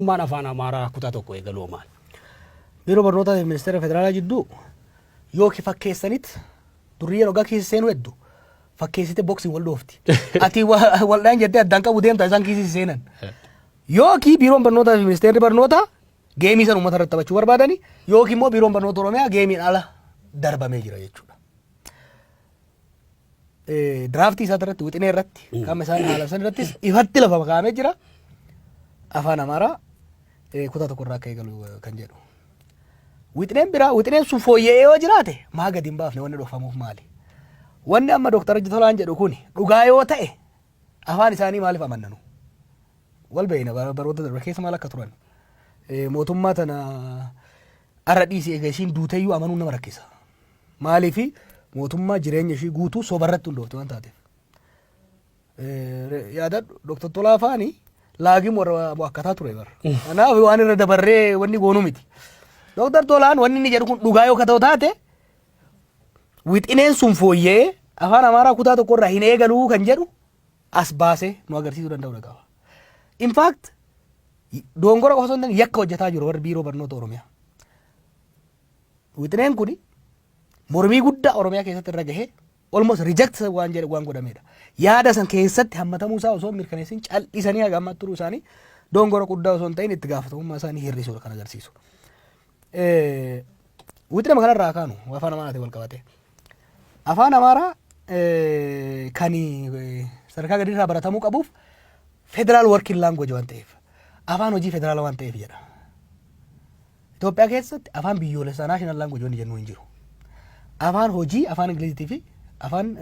Maan afaan Amaaraa kutaa tokko eegaluu maal? Biiroo Barnootaa fi Ministeera Federaalaa jidduu yookiin fakkeessanit durriyyeen hoggaa keessa seenuu heddu fakkeessite boksiin wal dhoofti. Ati waldhaan jettee addaan qabu deemta, isaan kiisii seenan. Yookiin Biiroon Barnootaa fi Ministeerri Barnootaa geemii san uummata irratti taphachuu barbaadani, yookiin immoo Biiroon Barnoota Oromiyaa geemiin ala darbamee jira jechuudha. Draftii isaa irratti, wixinee irratti, qaama isaan haala san irrattis ifatti lafa kaa'amee jira. Afaan Amaaraa kutaa tokko irraa akka eegalu kan jedhu. Wixineen biraa, wixineen sun fooyya'ee yoo jiraate, maa gadi hin baafne? Wanni dhokfamuuf maali? Wanni amma Dooktar Tolaan jedhu kun dhugaa yoo ta'e, afaan isaanii maaliif amannanu? Wal beeyna, baroota darbe keessa maal akka turan. Mootummaa tana arra dhiisii, egaa isiin duuteyyuu amanuun nama rakkisa. Maaliifi? Mootummaa jireenya ishii guutuu sobarratti hundoofte waan taateef. Yaadadhu, Dooktar Tolaa faani laagim warra akkataa ture bara. Kanaaf waan irra dabarree wanni goonuu miti. Dooktar Tolaan wanni inni jedhu kun dhugaa yoo ta'u taate, wixineen sun fooyya'ee afaan Amaaraa kutaa tokko irraa hin eegaluu kan jedhu as baasee nu agarsiisuu danda'uu qaba. In fact, dogongora qofa osoo hin taane yakka hojjetaa jiru warri Biiroo Barnoota Oromiyaa. Wixineen kuni mormii guddaa Oromiyaa keessatti irra gahee almost reject waan jedhe waan godhamedha. Yaada san keessatti hammatamuu isaa osoo hin mirkaneessin cal'isanii haga ammaatti turuu isaanii dogongora guddaa osoo hin ta'in itti gaafatamummaa isaanii hir'isuudha kan agarsiisu. Wixinema kanarraa kaanu afaan Amaaraatiin wal qabate. Afaan Amaaraa kan sadarkaa gadiirraa baratamuu qabuuf federal working language waan ta'eef, afaan hojii federaala waan ta'eef jedha. Itoophiyaa keessatti afaan biyyoolessaa, national language, wanni jennu hin jiru. Afaan hojii afaan Ingiliziitii fi afaan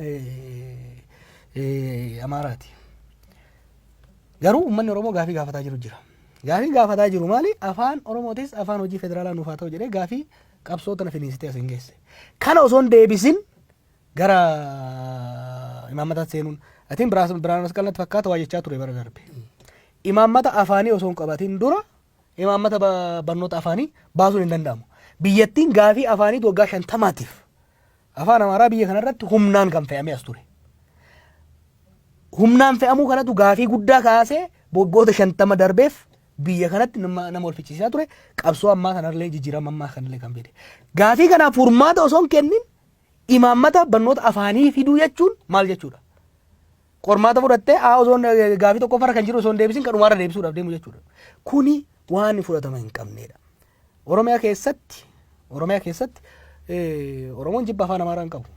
Amaaraati. Garuu uummanni Oromoo gaafii gaafataa jiru jira. Gaafii gaafataa jiru maali? Afaan Oromootis afaan hojii federaalaa nuuf haa ta'u jedhee gaafii qabsoo tana finiinsitee as hin geesse. Kana osoo hin deebisin gara imaammataatti seenuun, atiin Biraan Masqal natti fakkaata, waa jechaa ture bara darbe. Imaammata afaanii osoo hin qabatin dura imaammata barnoota afaanii baasuun hin danda'amu. Biyyattiin gaafii afaaniitu waggaa 50tiif afaan Amaaraa biyya kanarratti humnaan kan fe'amee as ture. Humnaan fe'amuu kanatu gaafii guddaa kaasee waggoota 50 darbeef biyya kanatti nama wal ficcisiisaa ture, qabsoo ammaa kanallee, jijjiirama ammaa kanallee kan fide. Gaafii kanaaf furmaata osoo hin kennin imaammata barnoota afaanii fiduu jechuun maal jechuudha? Qormaata fudhattee haa osoo gaafii tokkoffarra kan jiru osoo hin deebisin kan dhumaarra deebisuudhaaf deemu jechuudha. Kuni waan fudhatama hin qabnedha. Oromiyaa keessatti Oromoon jibba afaan Amaaraa hin qabu.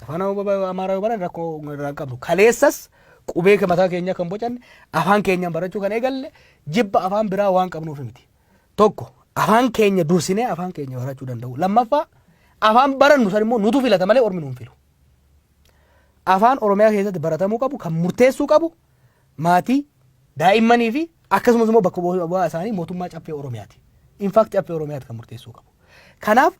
Afaan Amaaraa yoo baran rakkoo irraa hin qabnu. Kaleessas qubee mataa keenya kan bocanne, afaan keenyaan barachuu kan eegalle, jibba afaan biraa waan qabnuuf miti. Tokko, afaan keenya dursinee afaan keenya barachuu danda'u. Lammaffaa, afaan barannu san immoo nutu filata malee ormi nuun filu. Afaan Oromiyaa keessatti baratamuu qabu kan murteessuu qabu maatii, daa'immanii fi akkasumas immoo bakka bu'aa isaanii mootummaa Caffee Oromiyaati. In fact, Caffee Oromiyaati kan murteessuu qabu. Kanaaf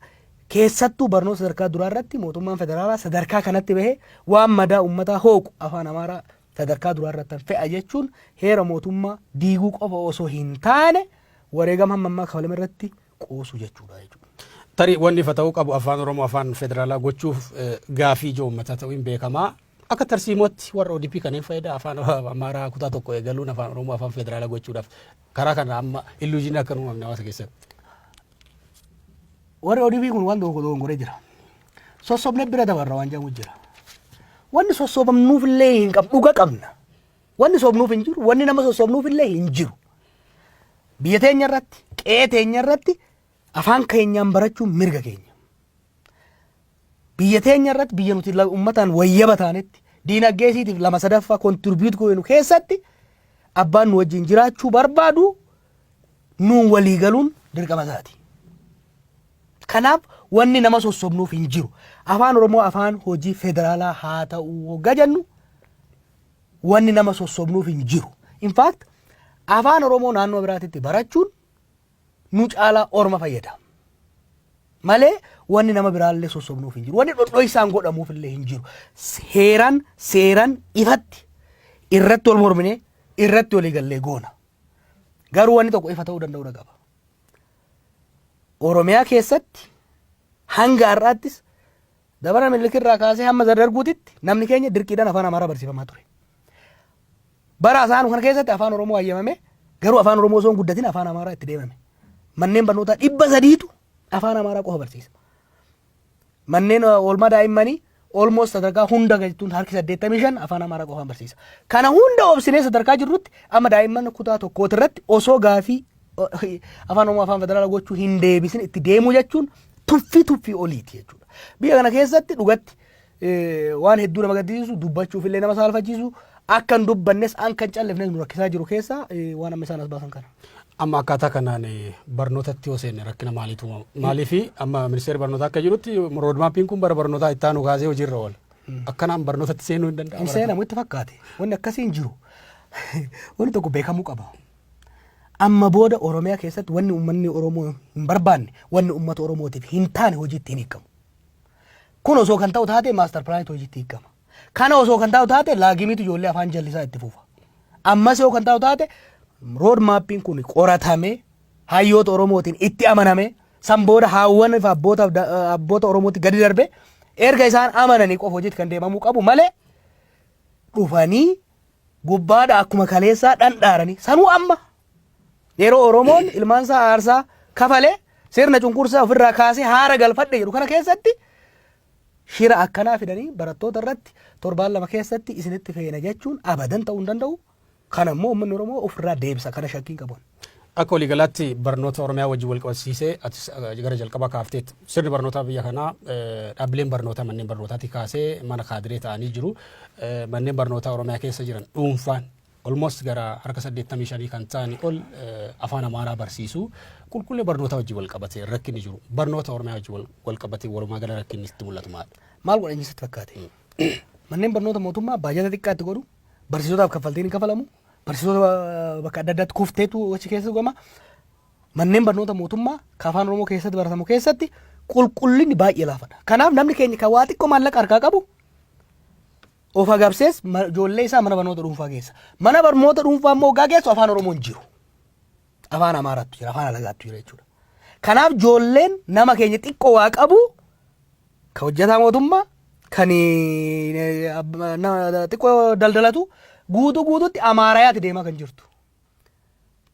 keessattuu barnoota sadarkaa duraa irratti mootummaan federaalaa sadarkaa kanatti bahee waan madaa uummataa hooqu afaan Amaaraa sadarkaa duraa irratti fe'a jechuun heera mootummaa diiguu qofa osoo hin taane wareegama hamma ammaa kafalame irratti qoosuu jechuudha jechuudha. Tarii wanni ifa ta'uu qabu, afaan Oromoo afaan federaalaa gochuuf gaafii ijoo uummataa ta'uu hin beekamaa. Akka tarsiimootti warra ODP kanneen fayyada afaan Amaaraa kutaa tokko eegaluun afaan Oromoo afaan federaalaa gochuudhaaf karaa kana amma illusion akka uumamne hawaasa keessatti. Warri ODP kun waan tokko dogongoree jira. Sossobne bira dabarra waan jedhamu jira. Wanni sossobamnuuf illee hin qabnu, dhuga qabna. Wanni sobnuuf hin jiru, wanni nama sossobnuuf illee hin jiru. Biyya teenya irratti, qe'ee teenya irratti afaan keenyaan barachuun mirga keenya. Biyya teenya irratti, biyya nuti uummataan wayyaba taanetti, diinagdee isiitiif lama sadaffaa contribute goonu keessatti, abbaan nu wajjin jiraachuu barbaadu nuun walii galuun dirqama isaati. Kanaaf wanni nama sossobnuuf hin jiru. Afaan Oromoo afaan hojii federaalaa haa ta'u hoggaa jennu wanni nama sossobnuuf hin jiru. In fact, afaan Oromoo naannoo biraatitti barachuun nu caalaa orma fayyada. Malee wanni nama biraallee sossobnuuf hin jiru. Wanni dhodhoisaan godhamuuf illee hin jiru. Heeraan, seeraan ifatti irratti wal morminee irratti walii gallee goona. Garuu wanni tokko ifa ta'uu danda'uu qaba. Oromiyaa keessatti hanga har'aattis dabara Minilikirraa kaasee hamma Darguutitti namni keenya dirqiidhaan afaan Amaaraa barsiifamaa ture. Bara isaan kana keessatti afaan Oromoo hayyamame Garuu afaan Oromoo osoo hin guddatin afaan Amaaraa itti deemame. Manneen barnootaa 300tu afaan Amaaraa qofa barsiisa. Manneen oolmaa daa'immanii almost sadarkaa hunda jechuun harki 85 afaan Amaaraa qofaan barsiisa. Kana hunda obsinee sadarkaa jirrutti amma daa'imman kutaa tokkooti irratti osoo gaafii afaan Oromoo afaan federaalaa gochuu hin deebisin itti deemuu jechuun tuffii tuffii oliiti jechuudha. Biyya kana keessatti dhugatti waan hedduu nama gaddisiisu, dubbachuuf illee nama saalfachiisu, akka hin dubbannes akka hin callifnes nu rakkisaa jiru keessaa waan amma isaan as baasan kana. Amma akkaataa kanaan barnootatti yoo seenne rakkina maaliitu uumama? Maaliifi amma ministeerri barnootaa akka jirutti roadmapiin kun bara barnootaa itti aanu kaasee hojiirra oola. Akkanaan barnootatti seenuu hin danda'amu. Hin seenamu itti fakkaate. Wanni akkasii hin jiru. Wanni tokko beekamuu qaba. Amma booda Oromiyaa keessatti wanni uummanni Oromoo hin barbaanne, wanni uummata Oromootiif hin taane hojiitti hin hiikamu. Kun osoo kan ta'u taate master planiitu hojiitti hiikama. Kana osoo kan ta'u taate laagimiitu ijoollee afaan jallisaa itti fufa. Ammas yoo kan ta'u taate road mapiin kun qoratamee, hayyoota Oromootiin itti amaname, san booda haawwan fi abboota Oromootti gadi darbe, erga isaan amananii qofa hojiitti kan deemamuu qabu malee, dhufanii gubbaadha akkuma kaleessaa dhandhaaranii sanuu amma yeroo Oromoon ilmaan isaa aarsaa kafalee sirna cunqursaa ofirraa kaasee haara galfadhe jedhu kana keessatti shira akkanaa fidanii barattoota irratti torbaan 2 keessatti isinitti feena jechuun abadan ta'uu hin danda'u. Kana immoo uummanni Oromoo ofirraa deebisa, kana shakkiin qabu. Akka waliigalaatti barnoota Oromiyaa wajjin wal qabsiisee atis gara jalqabaa kaafteetti sirni barnootaa biyya kanaa, dhaabbileen barnootaa manneen barnootaatti kaasee mana kaadiree ta'anii jiru. Manneen barnootaa Oromiyaa keessa jiran dhuunfaan almost gara harka 85 kan ta'anii ol afaan Amaaraa barsiisu. Qulqullina barnootaa wajjin wal qabatee rakkinni jiru. Barnoota Oromiyaa wajjin wal qabatee walumaa gala rakkinni itti mul'atu maali? Maal godhan sitti fakkaate? Manneen barnoota mootummaa baajata xiqqaatti godhu, barsiisotaaf kaffaltiin hin kafalamu, barsiisota bakka adda addaatti kufteetu achi keessa gama. Manneen barnoota mootummaa ka afaan Oromoo keessatti baratamu keessatti qulqullinni baay'ee laafadha. Kanaaf namni keenya kan waa xiqqoo maallaqa harkaa qabu of agabsees ijoollee isaa mana barnoota dhuunfaa keessa. Mana barnoota dhuunfaa immoo hoggaa geessu afaan Oromoo hin jiru. Afaan Amaaraatu jira, afaan alagaatu jira jechuudha. Kanaaf ijoolleen nama keenya xiqqoo waa qabu, kan hojjetaa mootummaa, kan xiqqoo daldalatu, guutuu guutuutti Amaarayaati deemaa kan jirtu.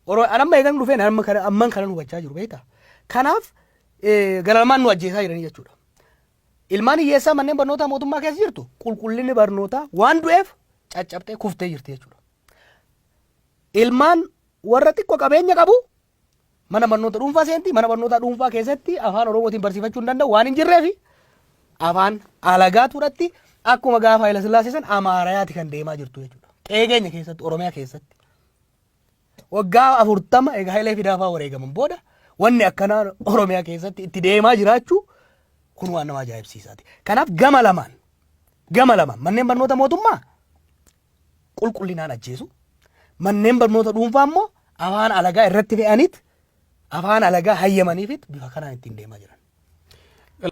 Anamma eegan dhufeen amman kana hubachaa jiru beektaa. Kanaaf garalamaan nu ajjeesaa jiranii jechuudha. Ilmaan hiyyeessaa manneen barnootaa mootummaa keessa jirtu qulqullinni barnootaa waan du'eef caccabtee kuftee jirti jechuudha. Ilmaan warra xiqqoo qabeenya qabu mana barnoota dhuunfaa seenti. Mana barnoota dhuunfaa keessatti afaan Oromootiin barsiifachuu hin danda'u waan hin jirreefi afaan alagaa turatti akkuma gaafa Haayila Sillaasee san Amaarayaati kan deemaa jirtu jechuudha. Qe'ee keenya keessatti, Oromiyaa keessatti. Waggaa 40 egaa Hayilee Fidaafaa wareegaman booda wanni akkanaa Oromiyaa keessatti itti deemaa jiraachuu kun waan nama ajaa'ibsiisaati. Kanaaf gama lamaan manneen barnoota mootummaa qulqullinaan ajjeesu, manneen barnoota dhuunfaa immoo afaan alagaa irratti fe'aniit, afaan alagaa hayyamaniifit bifa kanaan ittiin deemaa jiran.